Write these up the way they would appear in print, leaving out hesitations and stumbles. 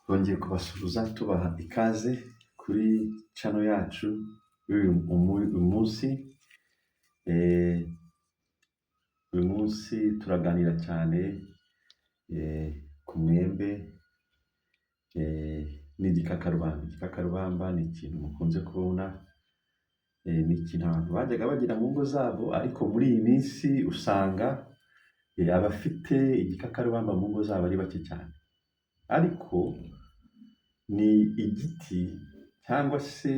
Twongeye kubasuhuza tubaha ikaze kuri channel yacu y'uyu munsi. Uyu munsi turaganira cyane ku mwembe n'igikakarubamba. Igikakarubamba ni ikintu mukunze kubona, ni ikintu abantu bajyaga bagira mu ngo zabo, ariko muri iyi minsi usanga abafite igikakarubamba mu ngo zabo ari bake cyane. Ariko ni igiti cyangwa se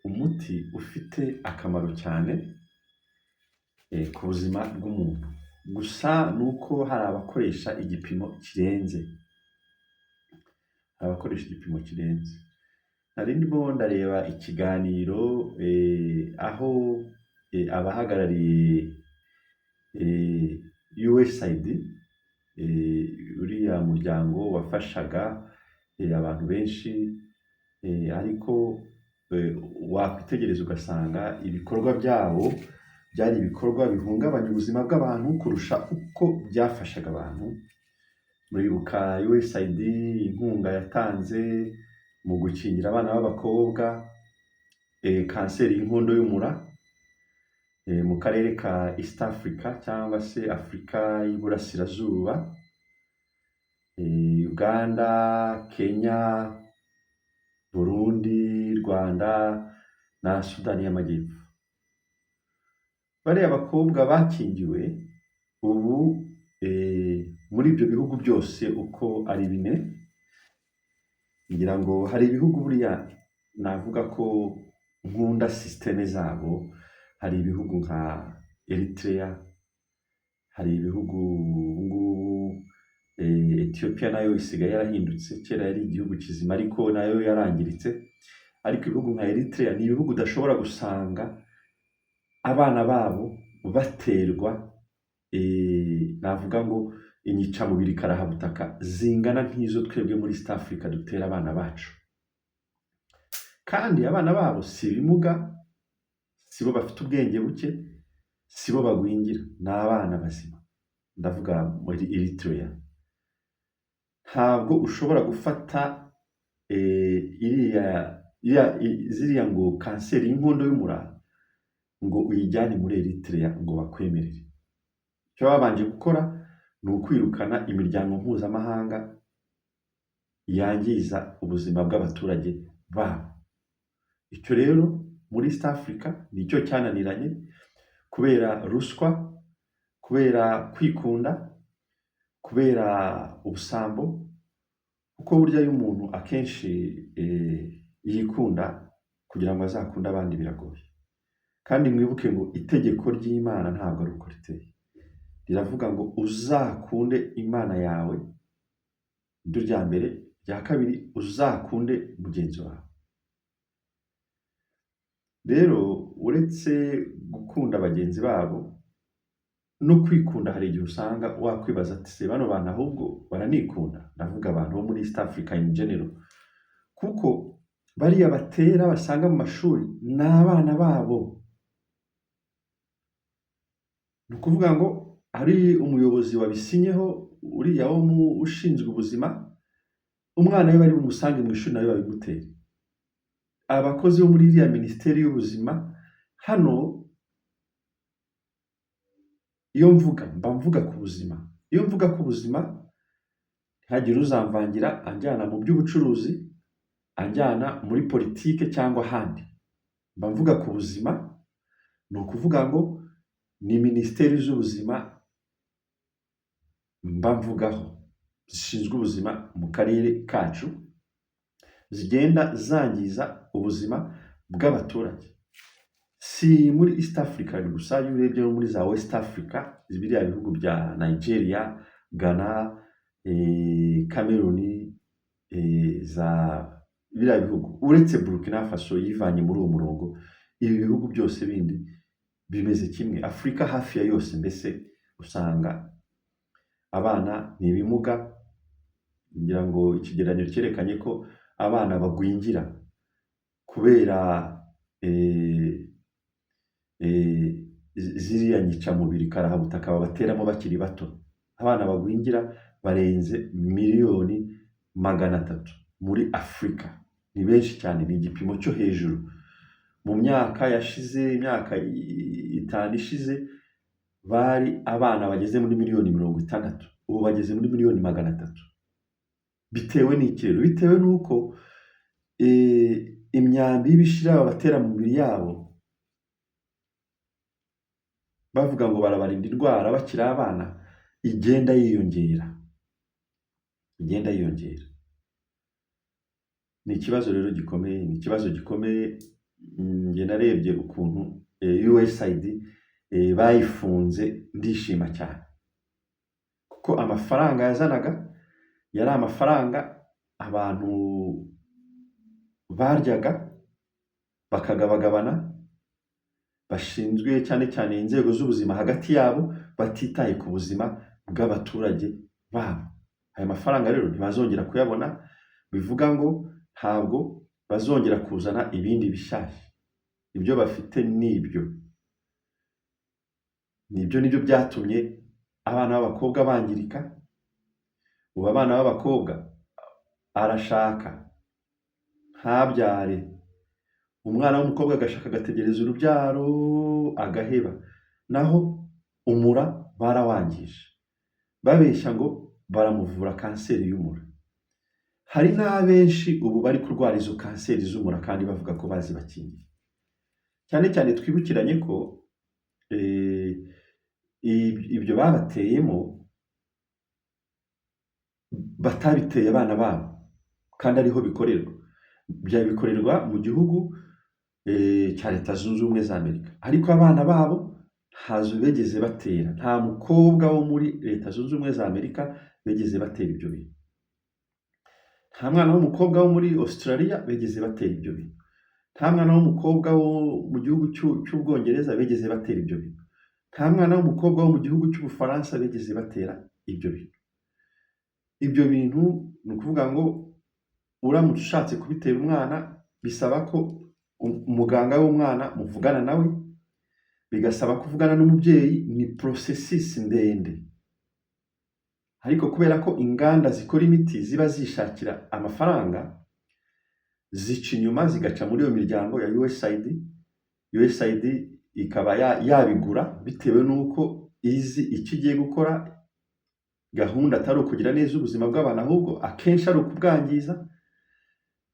umuti ufite akamaro cyane ku buzima bw'umuntu. Gusa ni uko hari abakoresha igipimo kirenze, hari abakoresha igipimo kirenze. Nari ndimo ndareba ikiganiro aho abahagarariye USAID, uriya muryango wafashaga abantu benshi, ariko wakwitegereza ugasanga ibikorwa byabo byari ibikorwa bihungabanya ubuzima bw'abantu kurusha uko byafashaga abantu. Muribuka USAID inkunga yatanze mu gukingira abana b'abakobwa kanseri y'inkondo y'umura mu karere ka East Africa cyangwa se Afurika y'Iburasirazuba, Uganda, Kenya, Burundi, Rwanda na Sudani y'Amajyepfo. Bariya bakobwa bakingiwe ubu muri ibyo bihugu byose uko ari bine, ngira ngo hari ibihugu buriya navuga ko nkunda système zabo, hari ibihugu nka Eritrea, hari ibihugu ubu ngubu Ethiopia nayo isigaye yarahindutse, kera yari igihugu kizima ariko nayo yarangiritse, ariko ibihugu nka Eritrea ni ibihugu udashobora gusanga abana babo baterwa navuga ngo inyicamubiri karahabutaka zingana nk'izo twebwe muri East Africa dutera abana bacu. Kandi abana babo si ibimuga, si bo bafite ubwenge buke, si bo bagwingira, ni abana bazima. Ndavuga muri Eritrea. Ntabwo ushobora gufata iriya ziriya ngo kanseri y'inkondo y'umura ngo uyijyane muri Eritrea ngo bakwemerere. Icyo babanje gukora ni ukwirukana imiryango mpuzamahanga yangiza ubuzima bw'abaturage babo. Icyo rero muri East Africa nicyo cyananiranye kubera ruswa, kubera kwikunda, kubera ubusambo, kuko burya iyo umuntu akenshi yikunda kugira ngo azakunde abandi biragoye. Kandi mwibuke ngo itegeko ry'Imana ntabwo ari uko riteye. Riravuga ngo uzakunde Imana yawe, niryo rya mbere, irya kabiri uzakunde mugenzi wawe. Rero uretse gukunda bagenzi babo no kwikunda, hari igihe usanga wakwibaza ati: "Se bano bantu ahubwo baranikunda?" Ndavuga abantu bo muri East Africa in general. Kuko bariya batera basanga mu mashuri ni abana babo. Ni ukuvuga ngo ari umuyobozi wabisinyeho, uriya wo mu ushinzwe ubuzima, umwana we bari bumusange mu ishuri nawe babimutere. Abakozi bo muri iriya minisiteri y'ubuzima hano, iyo mvuga mba mvuga ku buzima. Iyo mvuga ku buzima, ntihagire uzamvangira anjyana mu by'ubucuruzi, anjyana muri politike cyangwa ahandi. Mba mvuga ku buzima, ni ukuvuga ngo ni minisiteri z'ubuzima mba mvugaho, zishinzwe ubuzima mu karere kacu, zigenda zangiza ubuzima bw'abaturage. Si muri East Africa gusa, iyo urebye no muri za West Africa, biriya bihugu bya Nigeria, Ghana, Cameroon, za biriya bihugu, uretse Burkina Faso yivanye muri uwo murongo, ibi bihugu byose bindi bimeze kimwe. Afurika hafi ya yose mbese usanga abana ni ibimuga, ngira ngo ikigereranyo cyerekanye ko abana bagwingira kubera ziriya nyicamubiri karahabutaka babateramo bakiri bato. Abana bagwingira barenze miliyoni 300 muri Afurika. Ni benshi cyane, ni igipimo cyo hejuru. Mu myaka yashize, imyaka 5 ishize, bari abana bageze muri miliyoni 60, ubu bageze muri miliyoni 300. Bitewe n'iki rero? Bitewe n'uko imyambi y'ibishira babatera mu mibiri yabo, bavuga ngo barabarinda indwara bakiri abana, igenda yiyongera, igenda yiyongera. Ni ikibazo rero gikomeye, ni ikibazo gikomeye. Njye narebye ukuntu USAID bayifunze, ndishima cyane, kuko amafaranga yazanaga yari amafaranga abantu baryaga bakagabagabana, bashinzwe cyane cyane inzego z'ubuzima hagati yabo, batitaye ku buzima bw'abaturage babo. Ayo mafaranga rero ntibazongera kuyabona, bivuga ngo ntabwo bazongera kuzana ibindi bishyashya. Ibyo bafite nibyo, nibyo byatumye abana b'abakobwa bangirika. Ubu abana b'abakobwa arashaka ntabyare, umwana w'umukobwa agashaka agategereza urubyaro agaheba, naho umura barawangije, babeshya ngo baramuvura kanseri y'umura. Hari n'abenshi ubu bari kurwara izo kanseri z'umura kandi bavuga ko bazibakingiye. Cyane cyane twibukiranye ko ibyo babateyemo batabiteye abana babo, kandi ariho bikorerwa. Bikorerwa mu gihugu cya Leta Zunze Ubumwe za Amerika, ariko abana babo ntazo bigeze batera. Nta mukobwa wo muri Leta Zunze Ubumwe za Amerika bigeze batera ibyo bintu, nta mwana w'umukobwa wo muri Australia bigeze batera ibyo bintu, nta mwana w'umukobwa wo mu gihugu cy'Ubwongereza bigeze batera ibyo bintu, nta mwana w'umukobwa wo mu gihugu cy'Ubufaransa bigeze batera ibyo bintu. Ibyo bintu ni ukuvuga ngo uramutse ushatse kubitera umwana, bisaba ko umuganga w'umwana muvugana nawe, bigasaba kuvugana n'umubyeyi, ni processus ndende. Ariko kubera ko inganda zikora imiti ziba zishakira amafaranga, zica inyuma zigaca muri iyo miryango ya USAID, USAID ikaba yabigura bitewe n'uko izi icyo igiye gukora, gahunda atari ukugira neza ubuzima bw'abantu, ahubwo akenshi ari ukubwangiza,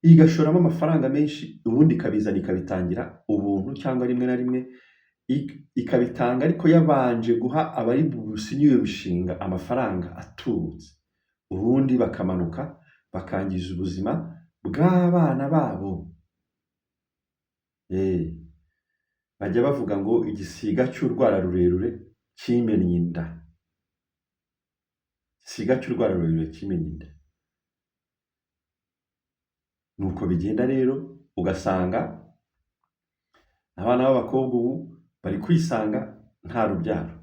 igashoramo amafaranga menshi, ubundi ikabizana ikabitangira ubuntu, cyangwa rimwe na rimwe ikabitanga ariko yabanje guha abari businye iyo mishinga amafaranga atubutse, ubundi bakamanuka bakangiza ubuzima bw'abana babo. Bajya bavuga ngo igisiga cy'urwara rurerure kimennye inda, igisiga cy'urwara rurerure kimennye inda. Nuko bigenda rero, ugasanga abana b'abakobwa ubu bari kwisanga nta rubyaro,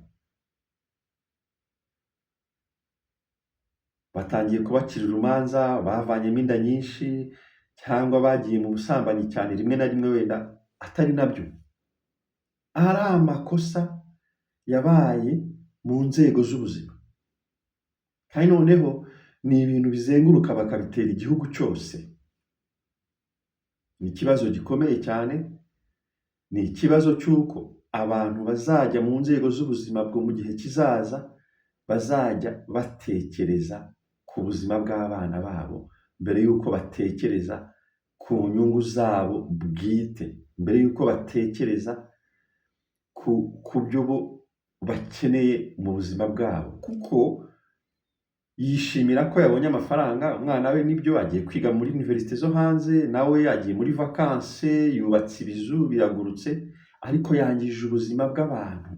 batangiye kubacira urumanza, bavanyemo inda nyinshi cyangwa bagiye mu busambanyi cyane, rimwe na rimwe wenda atari nabyo, ari amakosa yabaye mu nzego z'ubuzima. Kandi noneho ni ibintu bizenguruka bakabitera igihugu cyose. Ni ikibazo gikomeye cyane, ni ikibazo cy'uko abantu bazajya mu nzego z'ubuzima bwo mu gihe kizaza bazajya batekereza ku buzima bw'abana babo mbere y'uko batekereza ku nyungu zabo bwite, mbere y'uko batekereza ku byo bo bakeneye mu buzima bwabo, kuko yishimira ko yabonye amafaranga, umwana we nibyo agiye kwiga muri université zo hanze, nawe agiye muri vacances, yubatse ibizu biragurutse, ariko yangije ubuzima bw'abantu.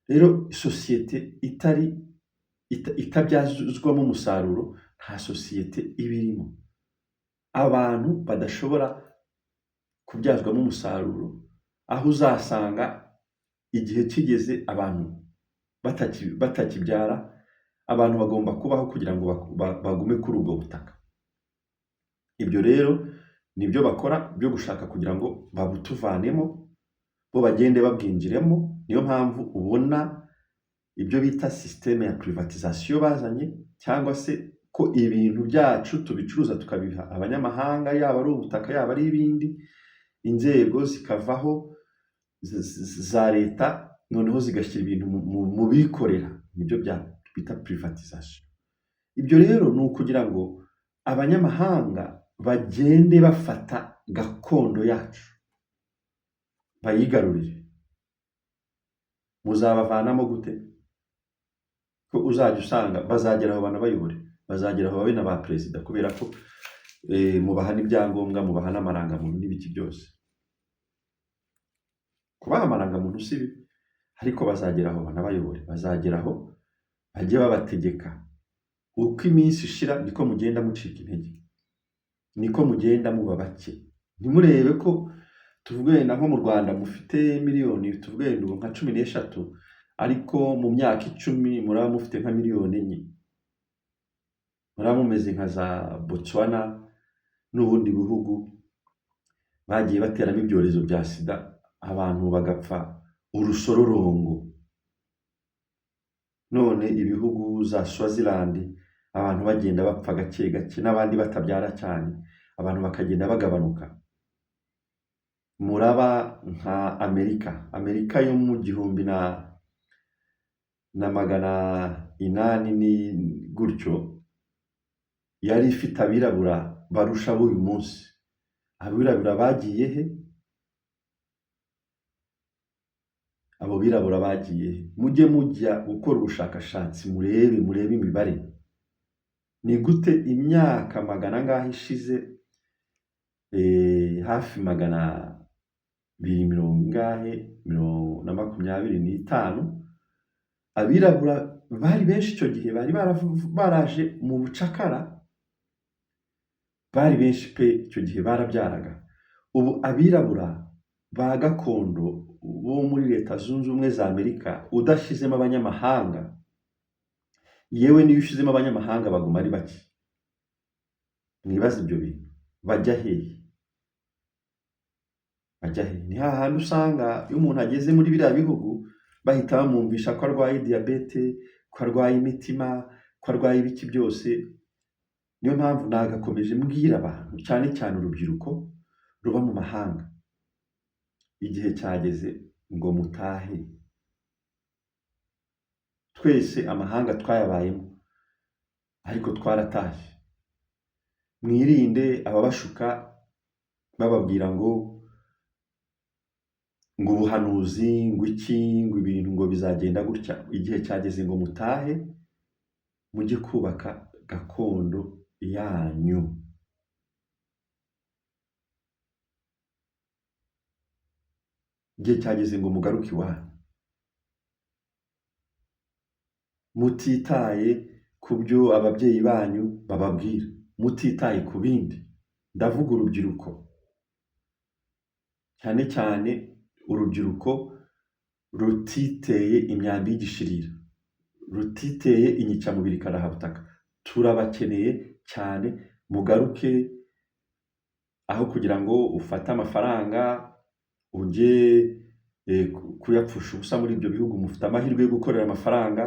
Rero sosiyete itari itabyazwamo umusaruro nta sosiyete iba irimo. Abantu badashobora kubyazwamo umusaruro, aho uzasanga igihe kigeze abantu batakibyara, abantu bagomba kubaho kugira ngo bagume kuri ubwo butaka. Ibyo rero nibyo bakora byo gushaka kugira ngo babutuvanemo, bo bagende babwinjiremo. Niyo mpamvu ubona Ibyo bita système ya privatisation bazanye, cyangwa se ko ibintu byacu tubicuruza tukabiha abanyamahanga, yaba ari ubutaka, yaba ari ibindi, inzego zikavaho za leta, noneho zigashyira ibintu mu bikorera, nibyo bya bita privatisation. Ibyo rero ni ukugira ngo abanyamahanga bagende bafata gakondo yacu bayigarurire. Muzabavanamo gute? Ko uzajya usanga bazagera aho banabayobore, bazagera aho babe na ba perezida, kubera ko mubaha n'ibyangombwa, mubaha n'amarangamuntu n'ibiki byose. Kubaha amarangamuntu si bibi, ariko bazagera aho banabayobore, bazagera aho bajye babategeka. Uko iminsi ishira niko mugenda mucika intege, niko mugenda muba bake. Ntimurebe ko tuvuge wenda nko mu Rwanda mufite miliyoni, tuvuge wenda ubu nka 13, ariko mu myaka 10 muraba mufite nka miliyoni 4, muraba mumeze nka za Botswana n'ubundi bihugu bagiye bateramo ibyorezo bya sida, abantu bagapfa urusororongo. None ibihugu za Swaziland abantu bagenda bapfa gake gake, n'abandi batabyara cyane, abantu bakagenda bagabanuka. Muraba nka Amerika, Amerika yo mu 1800 ni gutyo, yari ifite abirabura barusha ab'uyu munsi. Abirabura bagiye he? Abo birabura bagiye he? Mujye mujya gukora ubushakashatsi, murebe imibare. Ni gute imyaka magana angahe ishize, hafi 200 ingahe, 125, abirabura bari benshi icyo gihe, bari baraje mu bucakara, bari benshi pe icyo gihe, barabyaraga. Ubu abirabura ba gakondo bo muri Leta Zunze Ubumwe za Amerika, udashyizemo abanyamahanga, yewe n'iyo ushyizemo abanyamahanga baguma ari bake. Mwibaze ibyo bintu, bajya hehe? Bajya hehe? Ni hahandi usanga iyo umuntu ageze muri biriya bihugu bahita bamwumvisha ko arwaye diyabete, ko arwaye imitima, ko arwaye ibiki byose. Niyo mpamvu nagakomeje mbwira abantu, cyane cyane urubyiruko ruba mu mahanga, igihe cyageze ngo mutahe. Twese amahanga twayabayemo, ariko twaratashye. Mwirinde ababashuka bababwira ngo ubuhanuzi, ngo iki, ngo ibintu ngo bizagenda gutya. Igihe cyageze ngo mutahe, mujye kubaka gakondo yanyu. Igihe cyageze ngo mugaruke iwanyu, mutitaye ku byo ababyeyi banyu bababwira, mutitaye ku bindi. Ndavuga urubyiruko, cyane cyane urubyiruko rutiteye imyambi y'igishirira, rutiteye inyicamubiri karahabutaka. Turabakeneye cyane, mugaruke. Aho kugira ngo ufate amafaranga ujye kuyapfusha ubusa muri ibyo bihugu, mufite amahirwe yo gukorera amafaranga,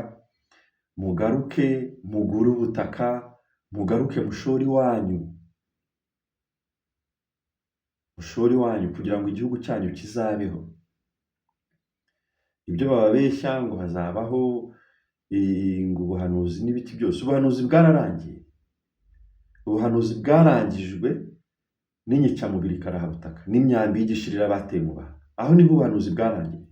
mugaruke mugure ubutaka, mugaruke mushore iwanyu, mushore iwanyu kugira ngo igihugu cyanyu kizabeho. Ibyo bababeshya ngo hazabaho ngo ubuhanuzi n'ibiki byose, ubuhanuzi bwararangiye. Ubuhanuzi bwarangijwe n'inyicamubiri karahabutaka n'imyambi y'igishirira bateye mu bantu. Aho niho ubuhanuzi bwarangiye.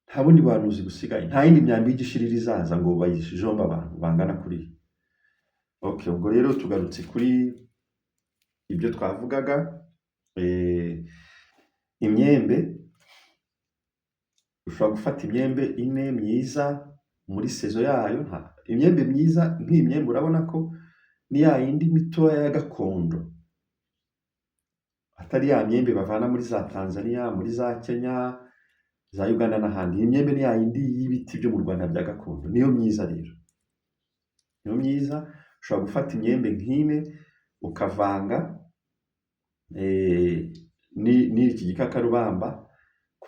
Nta bundi buhanuzi busigaye, nta yindi myambi y'igishirira izaza ngo bayijombe abantu bangana kuriya. Okay, ubwo rero tugarutse kuri ibyo twavugaga, imyembe. Ushobora gufata imyembe 4 myiza muri sezo yayo. Imyembe myiza nk'iyi myembe urabona ko ni ya yindi mitoya ya gakondo, atari ya myembe bavana muri za Tanzania, muri za Kenya, za Uganda n'ahandi. Iyi myembe ni ya yindi y'ibiti byo mu Rwanda bya gakondo, niyo myiza rero, niyo myiza. Ushobora gufata imyembe nk'ine ukavanga n'iki gikakarubamba,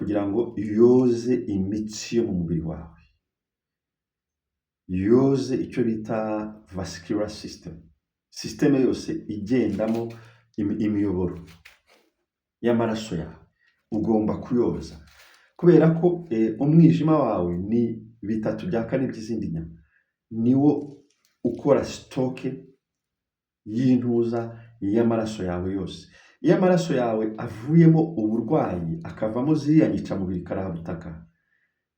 Kugira ngo yoze imitsi yo mu mubiri wawe, yoze icyo bita vascular system, système yose igendamo imiyoboro y'amaraso yawe, ugomba kuyoza kubera ko umwijima wawe ni 3/4 by'izindi nyama, niwo ukora stock y'intuza y'amaraso yawe yose. Iyo amaraso yawe avuyemo uburwayi, akavamo ziriya nyicamubiri karahabutaka,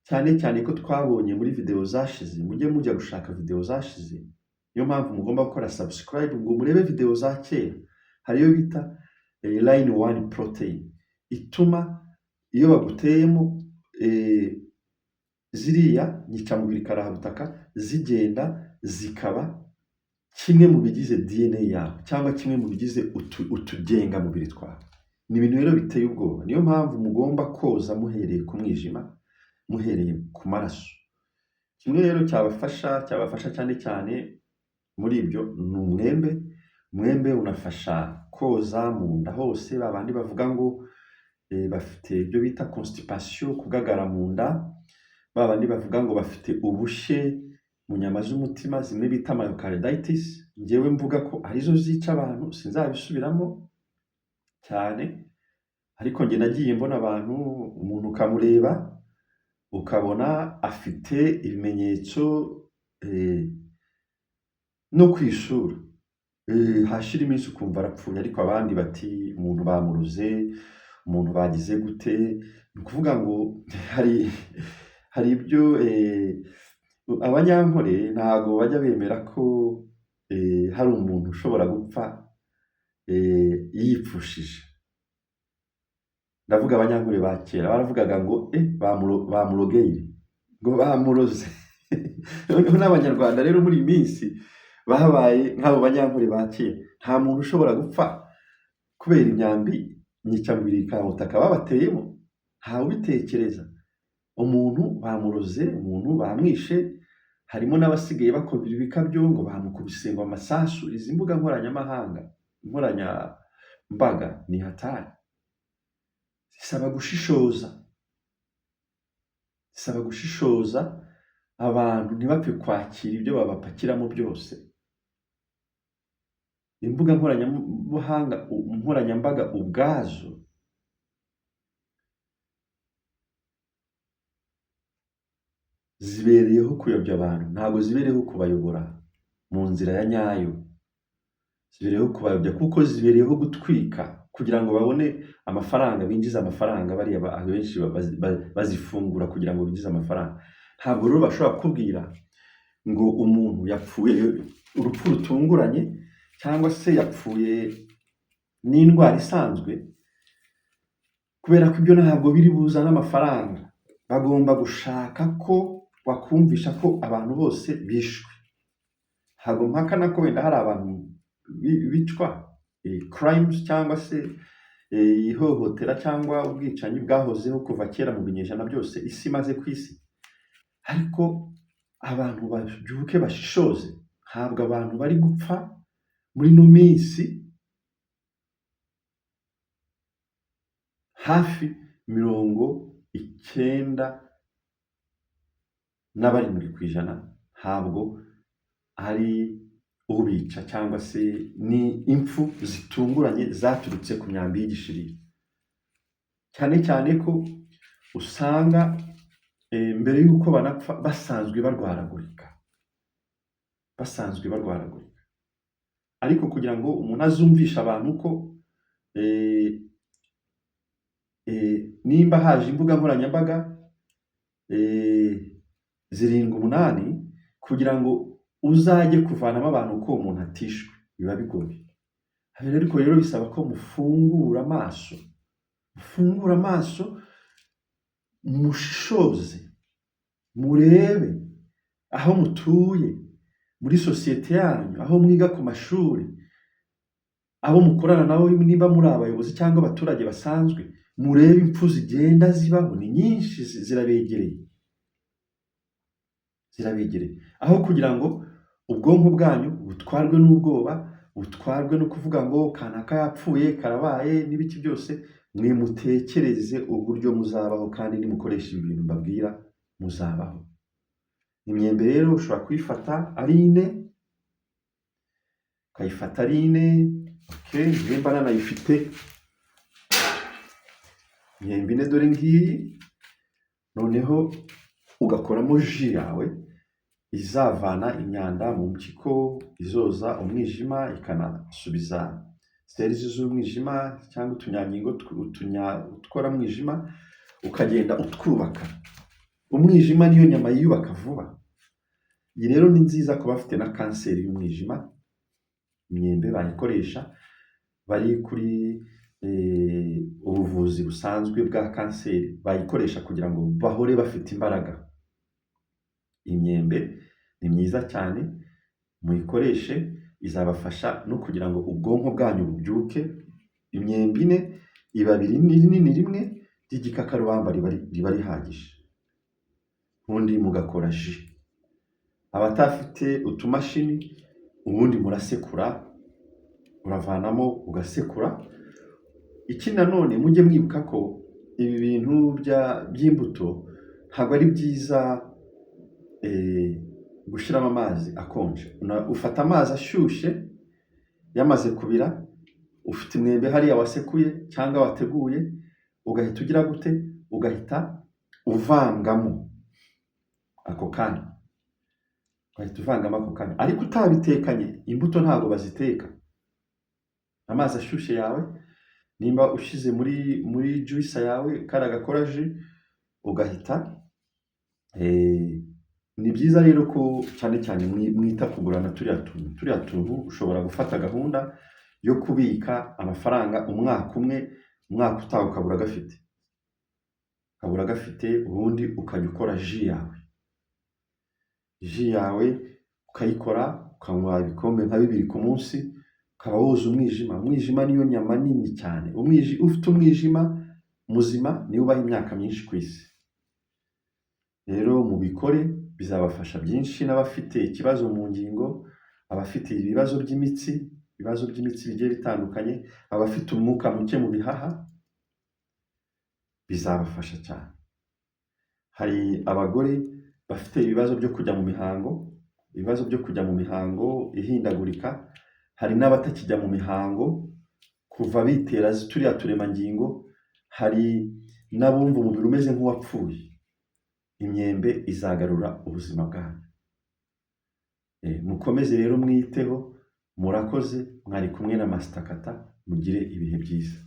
cyane cyane ko twabonye muri videwo zashize, mujye mujya gushaka videwo zashize, niyo mpamvu mugomba gukora subscribe ngo murebe videwo za kera. Hari iyo bita line one protein ituma iyo baguteyemo ziriya nyicamubiri karahabutaka zigenda zikaba kimwe mu bigize DNA yawe cyangwa kimwe mu bigize utugengamubiri twawe. Ni ibintu rero biteye ubwoba. Niyo mpamvu mugomba koza muhereye ku mwijima, muhereye ku maraso. Kimwe rero cyabafasha cyane cyane muri ibyo ni umwembe. Umwembe unafasha koza mu nda hose, ba bandi bavuga ngo bafite ibyo bita constipation, kugagara mu nda, ba bandi bavuga ngo bafite ubushye mu nyama z'umutima, zimwe bita myocarditis, njyewe mvuga ko arizo zica abantu, sinzabisubiramo cyane, ariko njye nagiye mbona abantu, umuntu ukamureba ukabona afite ibimenyetso no ku isura, hashira iminsi ukumva arapfuye, ariko abandi bati umuntu bamuroze, umuntu bagize gute. Ni ukuvuga ngo hari ibyo Abanyankore ntago bajya bemera ko hari umuntu ushobora gupfa yipfushije. Ndavuga Abanyankore ba kera, baravugaga ngo bamurogeyire, ngo bamuroze. Noneho n'Abanyarwanda rero muri iyi minsi babaye nk'abo Banyankore ba kera, nta muntu ushobora gupfa kubera imyambi nyicamubiri karabutaka babateyemo, ntawe ubitekereza. Umuntu bamuroze, umuntu bamwishe, harimo n'abasigaye bakora ibikabyo ngo bamukubise ngo amasasu. Izi mbuga nkoranyamahanga, nkoranyambaga ni hatari, zisaba gushishoza, zisaba gushishoza, abantu ntibapfe kwakira ibyo babapakiramo byose. Imbuga nkoranyamahanga, nkoranyambaga ubwazo zibereyeho kuyobya abantu, ntabwo zibereyeho kubayobora mu nzira ya nyayo, zibereyeho kubayobya kuko zibereyeho gutwika kugira ngo babone amafaranga, binjize amafaranga. Bariya abenshi bazifungura kugira ngo binjize amafaranga. Ntabwo rero bashobora kukubwira ngo umuntu yapfuye urupfu rutunguranye cyangwa se yapfuye n'indwara isanzwe, kubera ko ibyo ntabwo biri buzane amafaranga. Bagomba gushaka ko bakumvisha ko abantu bose bishwe. Ntabwo mpakana ko wenda hari abantu bicwa, crimes cyangwa se ihohotera cyangwa ubwicanyi bwahozeho kuva kera mu binyejana byose isi imaze ku isi, ariko abantu babyuke bashishoze. Ntabwo abantu bari gupfa muri ino minsi hafi 97%, ntabwo ari ubica cyangwa se ni impfu zitunguranye zaturutse ku myambi y'igishirira, cyane cyane ko usanga mbere y'uko banapfa basanzwe barwaragurika, basanzwe barwaragurika. Ariko kugira ngo umuntu azumvishe abantu ko nimba haje imbuga nkoranyambaga 7, 8, kugira ngo uzajye kuvanamo abantu ko uwo muntu atishwe biba bigoye. Ariko rero bisaba ko mufungura amaso, mufungura amaso, mushishoze, murebe aho mutuye, muri sosiyete yanyu, aho mwiga ku mashuri, abo mukorana nabo, niba muri abayobozi cyangwa abaturage basanzwe, murebe impfu zigenda zibaho, ni nyinshi, zirabegereye, zirabegereye. Aho kugira ngo ubwonko bwanyu butwarwe n'ubwoba, butwarwe no kuvuga ngo kanaka yapfuye, karabaye n'ibiki byose, Mwe mutekereze uburyo muzabaho, kandi nimukoresha ibi bintu mbabwira muzabaho. Imyembe rero ushobora kuyifata ari ine, ukayifata ari ine. Okay, nimba nanayifite imyembe ine, dore ngiyi. Noneho ugakoramo jus yawe izavana imyanda mu mpyiko, izoza umwijima, ikanasubiza cells z'umwijima cyangwa utunyangingo utwora mwijima, ukagenda utwubaka. Umwijima niyo nyama yiyubaka vuba. Iyi rero ni nziza ku bafite na kanseri y'umwijima. Imyembe bayikoresha bari kuri ubuvuzi busanzwe bwa kanseri, bayikoresha kugira ngo bahore bafite imbaraga. Imyembe ni myiza cyane, muyikoreshe, izabafasha no kugira ngo ubwonko bwanyu bubyuke. Imyembe ine, ibabi rinini rimwe ry'igikakarubamba riba rihagije, ubundi mugakora jus. Abatafite utumashini, ubundi murasekura, uravanamo ugasekura. Ikindi nanone, mujye mwibuka ko ibi bintu by'imbuto ntabwo ari byiza gushyiramo amazi akonje. Ufata amazi ashyushye yamaze kubira, ufite umwembe hariya wasekuye cyangwa wateguye, ugahita ugira gute? Ugahita uvangamo ako kanya, ugahita uvangamo ako kanya, ariko utabitekanye. Imbuto ntabwo baziteka. Amazi ashyushye yawe, nimba ushyize muri juicer yawe, kariya gakora jus, ugahita ni byiza rero ko cyane cyane mwita kugurana turiya tuntu. Turiya tuntu ushobora gufata gahunda yo kubika amafaranga umwaka umwe, umwaka utaha ukabura gafite, ukabura gafite, ubundi ukajya ukora jus yawe. Jus yawe ukayikora, ukanywa ibikombe nka bibiri ku munsi, ukaba woza umwijima. Umwijima niyo nyama nini cyane. Ufite umwijima muzima niwe ubaho imyaka myinshi ku isi. Rero mubikore, bizabafasha byinshi. N'abafite ikibazo mu ngingo, abafite ibibazo by'imitsi, ibibazo by'imitsi bigiye bitandukanye, abafite umwuka muke mu bihaha, bizabafasha cyane. Hari abagore bafite ibibazo byo kujya mu mihango, ibibazo byo kujya mu mihango ihindagurika. Hari n'abatakijya mu mihango kuva bitera turiya turemangingo. Hari n'abumva umubiri umeze nk'uwapfuye. Imyembe izagarura ubuzima bwanyu. Mukomeze rero mwiteho. Murakoze, mwari kumwe na Master Kata. Mugire ibihe byiza.